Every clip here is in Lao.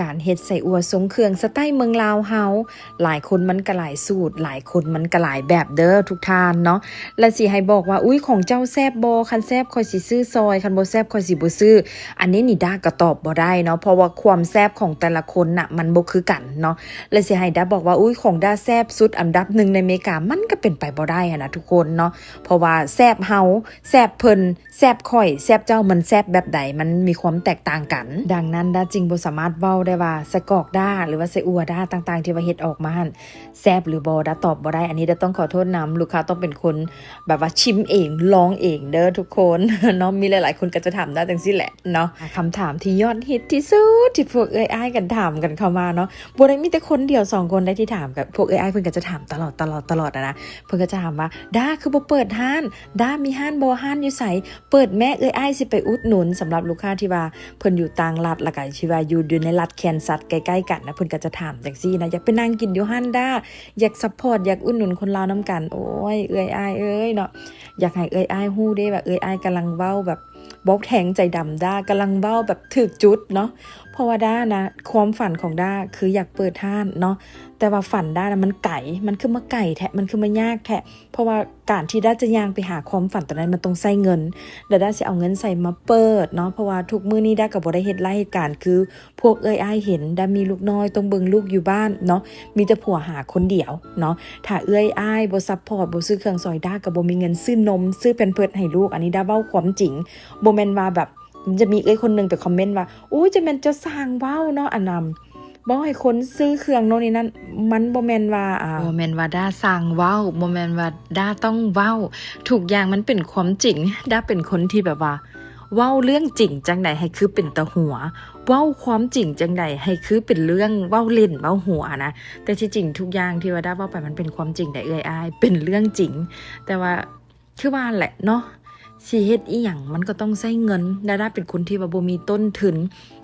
ການເຮັດໄສ້ອົ່ວຊົງເຄື່ອງສະໄຕເມືອງລາວເຮົາ ຫຼາຍຄົນມັນກະຫຼາຍສູດ ຫຼາຍຄົນມັນກະຫຼາຍແບບເດີທຸກທ່ານເນາະ. ແລະຊິໃຫ້ບອກວ່າ ອຸ້ຍ ຂອງເຈົ້າແຊບບໍ່? ຄັນແຊບຂ້ອຍຊິຊື້ຊອຍ ຄັນບໍ່ແຊບຂ້ອຍຊິບໍ່ຊື້. ອັນນີ້ນີ້ດາກະຕອບບໍ່ໄດ້ເນາະ ເພາະວ່າຄວາມແຊບຂອງແຕ່ລະຄົນນະ ມັນບໍ່ຄືກັນເນາະ. ແລະຊິໃຫ້ດາບອກວ່າ ອຸ້ຍ ຂອງດາແຊບສຸດອັນດັບໜຶ່ງໃນເມກາ ມັນກະເປັນໄປບໍ່ໄດ້ຫັ້ນນະທຸກຄົນເນາະ. ເພາະວ່າແຊບເຮົາ ແຊບເພິ່ນ ແຊບຂ້ອຍ ແຊບເຈົ້າ ມັນແຊບແບບໃດ ມັນມີຄວາມແຕກຕ່າງກັນ. ດັ່ງນັ້ນ ດາຈຶ່ງບໍ່ສາມາດເວົ້າໄດ້ວ່າ ໄສ້ກອກດາ ຫຼືວ່າໄສ້ອົ່ວດາຕ່າງໆ ທີ່ວ່າເຮັດອອກມາຫັ້ນ ແຊບຫຼືບໍ່ ດາຕອບບໍ່ໄດ້. ອັນນີ້ດາຕ້ອງຂໍໂທດນຳ ລູກຄ້າຕ້ອງເປັນຄົນແບບວ່າຊິມເອງ ລອງເອງເດີທຸກຄົນເນາະ. ມີຫຼາຍໆຄົນກະຈະຖາມດາຈັ່ງຊີ້ແຫຼະເນາະ. ຄຳຖາມທີ່ຍອດຮິດທີ່ສຸດ ທີ່ພວກເອື້ອຍອ້າຍກັນຖາມກັນເຂົ້າມາເນາະ ບໍ່ໄດ້ມີແຕ່ຄົນດຽວສອງຄົນໃດທີ່ຖາມ ກະພວກເອື້ອຍອ້າຍເພິ່ນກະຈະຖາມຕະຫຼອດ ຕະຫຼອດ ຕະຫຼອດຫັ້ນນະ. ເພິ່ນກະຈະຖາມວ່າ ດາຄືບໍ່ເປີດຮ້ານ? ດາມີຮ້ານບໍ່? ຮ້ານຢູ່ໃສ? ເປີດແມ້ ເອື້ອຍອ້າຍຊິໄປອຸດໜູນ. ສຳລັບລູກຄ້າທີ່ວ່າເພິ່ນຢູ່ຕ່າງລັດ ແລະກະທີ່ວ່າຢູ່ ຢູ່ໃນລັດແຄນຊັສໃກ້ໆກັນນະ ເພິ່ນກະຈະຖາມຈັ່ງຊີ້ນະ ຢາກໄປນັ່ງກິນຢູ່ຮ້ານດາ ຢາກຊັບພອດ ຢາກອຸດໜູນຄົນລາວນຳກັນ. ໂອ້ຍ ເອື້ອຍອ້າຍເອີຍເນາະ ຢາກໃຫ້ເອື້ອຍອ້າຍຮູ້ເດ້ວ່າ ເອື້ອຍອ້າຍກຳລັງເວົ້າແບບ ເວົ້າແທງໃຈດຳ ດາກຳລັງເວົ້າແບບຖືກຈຸດເນາະ. ເພາະວ່າດານະ ຄວາມຝັນຂອງດາຄືຢາກເປີດຮ້ານເນາະ ແຕ່ວ່າຝັນດານະມັນໄກ ມັນຄືມາໄກແທ້ ມັນຄືມາຍາກແທ້. ເພາະວ່າການທີ່ດາຈະຍ່າງໄປຫາຄວາມຝັນໂຕນັ້ນ ມັນຕ້ອງໃຊ້ເງິນ ແລະດາຊິເອົາເງິນໃສມາເປີດເນາະ. ເພາະວ່າທຸກມື້ນີ້ດາກະບໍ່ໄດ້ເຮັດໄລເຮັດການຄືພວກເອື້ອຍອ້າຍເຫັນ ດາມີລູກນ້ອຍ ຕ້ອງເບິ່ງລູກຢູ່ບ້ານເນາະ ມີແຕ່ຜົວຫາຄົນດຽວເນາະ. ຖ້າເອື້ອຍອ້າຍບໍ່ຊັບພອດ ບໍ່ຊື້ເຄື່ອງຊອຍ ດາກະບໍ່ມີເງິນຊື້ນົມ ຊື້ແພມເພີດໃຫ້ລູກ. ອັນນີ້ດາເວົ້າຄວາມຈິງ ບໍ່ແມ່ນວ່າແບບ ຈະມີເອື້ອຍຄົນໜຶ່ງໄປຄອມເມັນວ່າ ໂອ້ຍ ຈະແມ່ນເຈົ້າຊ່າງເວົ້າເນາະ ອັນນຳ ເວົ້າໃຫ້ຄົນຊື້ເຄື່ອງໂນ່ນນີ້ນັ້ນ. ມັນບໍ່ແມ່ນວ່າ ອ່າ ບໍ່ແມ່ນວ່າດາຊ່າງເວົ້າ ບໍ່ແມ່ນວ່າດາຕ້ອງເວົ້າ ທຸກຢ່າງມັນເປັນຄວາມຈິງ. ດາເປັນຄົນທີ່ແບບວ່າ ເວົ້າເລື່ອງຈິງຈັ່ງໃດໃຫ້ຄືເປັນຕາຫົວ ເວົ້າຄວາມຈິງຈັ່ງໃດໃຫ້ຄືເປັນເລື່ອງເວົ້າຫຼິ້ນເວົ້າຫົວນະ. ແຕ່ທີ່ຈິງທຸກຢ່າງທີ່ວ່າດາເວົ້າໄປ ມັນເປັນຄວາມຈິງໃດເອື້ອຍອ້າຍ ເປັນເລື່ອງຈິງ. ແຕ່ວ່າ ຄືວ່າແຫຼະເນາະ ຊິເຮັດອີ່ຫຍັງມັນກະຕ້ອງໃຊ້ເງິນ. ດາດາເປັນຄົນທີ່ວ່າບໍ່ມີຕົ້ນທຶນ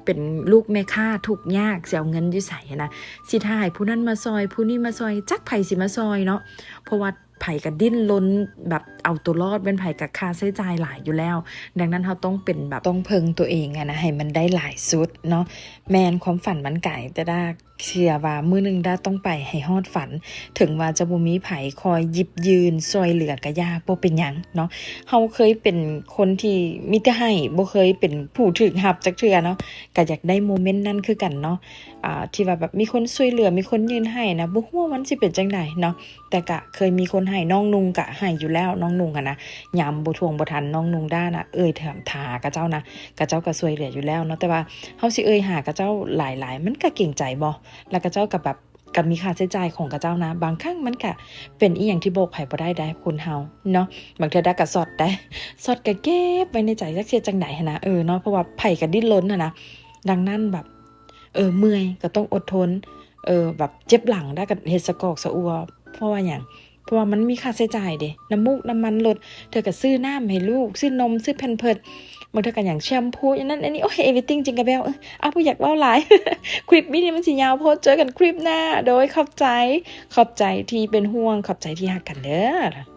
ເປັນລູກແມ່ຄ້າທຸກຍາກ ຊິເອົາເງິນຢູ່ໃສຫັ້ນນະ ຊິຖ້າໃຫ້ຜູ້ນັ້ນມາຊ່ອຍ ຜູ້ນີ້ມາຊ່ອຍ ຈັກໃຜຊິມາຊ່ອຍເນາະ. ເພາະວ່າໃຜກະດີ້ນລົນແບບເອົາໂຕລອດ ແມ່ນໃຜກະຄ່າໃຊ້ຈ່າຍຫຼາຍຢູ່ແລ້ວ. ດັ່ງນັ້ນເຮົາຕ້ອງເປັນແບບ ຕ້ອງເພິ່ງໂຕເອງຫັ້ນນະ ໃຫ້ມັນໄດ້ຫຼາຍສຸດເນາະ. ແມ່ນ ຄວາມຝັນມັນໄກ ແຕ່ດາ ເຊື່ອວ່າມື້ໜຶ່ງດາຕ້ອງໄປໃຫ້ຮອດຝັນ. ເຖິງວ່າຈະບໍ່ມີໃຜຄອຍຢິບຢືນຊ່ວຍເຫຼືອກະຢ່າ ບໍ່ເປັນຫຍັງເນາະ. ເຮົາເຄີຍເປັນຄົນທີ່ມີແຕ່ໃຫ້ ບໍ່ເຄີຍເປັນຜູ້ຖືກຮັບຈັກເທື່ອເນາະ ກະຢາກໄດ້ໂມເມັນນັ້ນຄືກັນເນາະ. ອ່າ ທີ່ວ່າແບບມີຄົນຊ່ວຍເຫຼືອ ມີຄົນຍື່ນໃຫ້ນະ ບໍ່ຮູ້ວ່າມັນຊິເປັນຈັ່ງໃດເນາະ. ແຕ່ກະເຄີຍມີຄົນໃຫ້ ນ້ອງນຸ່ງກະໃຫ້ຢູ່ແລ້ວ ນ້ອງນຸ່ງຫັ້ນນະ. ຍາມບໍ່ທວງບໍ່ທັນ ນ້ອງນຸ່ງດ້ານະ ເອີ່ຍຖາມຫາຂະເຈົ້ານະ ຂະເຈົ້າກະຊ່ວຍເຫຼືອຢູ່ແລ້ວເນາະ. ແຕ່ວ່າເຮົາຊິເອີ່ຍຫາຂະເຈົ້າຫຼາຍໆ ມັນກະເກງໃຈບໍ່ ແລ້ວຂະເຈົ້າກະແບບ ກະມີຄ່າໃຊ້ຈ່າຍຂອງຂະເຈົ້ານະ. ບາງຄັ້ງມັນກະເປັນອີ່ຫຍັງທີ່ບອກໃຜບໍ່ໄດ້ໄດ໋ ຄົນເຮົາເນາະ. ບາງເທື່ອດາກະຊັອດໄດ໋ ຊັອດກະເກັບໄວ້ໃນໃຈ ຈັກຊິເຮັດຈັ່ງໃດຫັ້ນນະ ເອີເນາະ. ເພາະວ່າໃຜກະດີ້ນລົນຫັ້ນນະ. ດັ່ງນັ້ນແບບ ເອີ ເມື່ອຍກະຕ້ອງອົດທົນ ເອີ ແບບເຈັບຫຼັງ ດາກະເຮັດສະກອກສະອົ່ວ. ເພາະວ່າຫຍັງ? ເພາະວ່າມັນມີຄ່າໃຊ້ຈ່າຍເດ ນ້ຳມູກນ້ຳມັນລົດ ເທື່ອກະຊື້ນ້ຳໃຫ້ລູກ ຊື້ນົມ ຊື້ແພມເພີດ ບາງເທື່ອກະຫຍັງ ແຊມພູ ອັນນັ້ນອັນນີ້ ໂອ້ຍ ເອວີຕິງຈິງກະເບວ. ເອີ ເອົາ ບໍ່ຢາກເວົ້າຫຼາຍ. ຄລິບນີ້ມັນຊິຍາວໂພດ ເຈີກັນຄລິບໜ້າ. ໂດຍ ຂອບໃຈ ຂອບໃຈທີ່ເປັນຫ່ວງ ຂອບໃຈທີ່ຮັກກັນເດີ.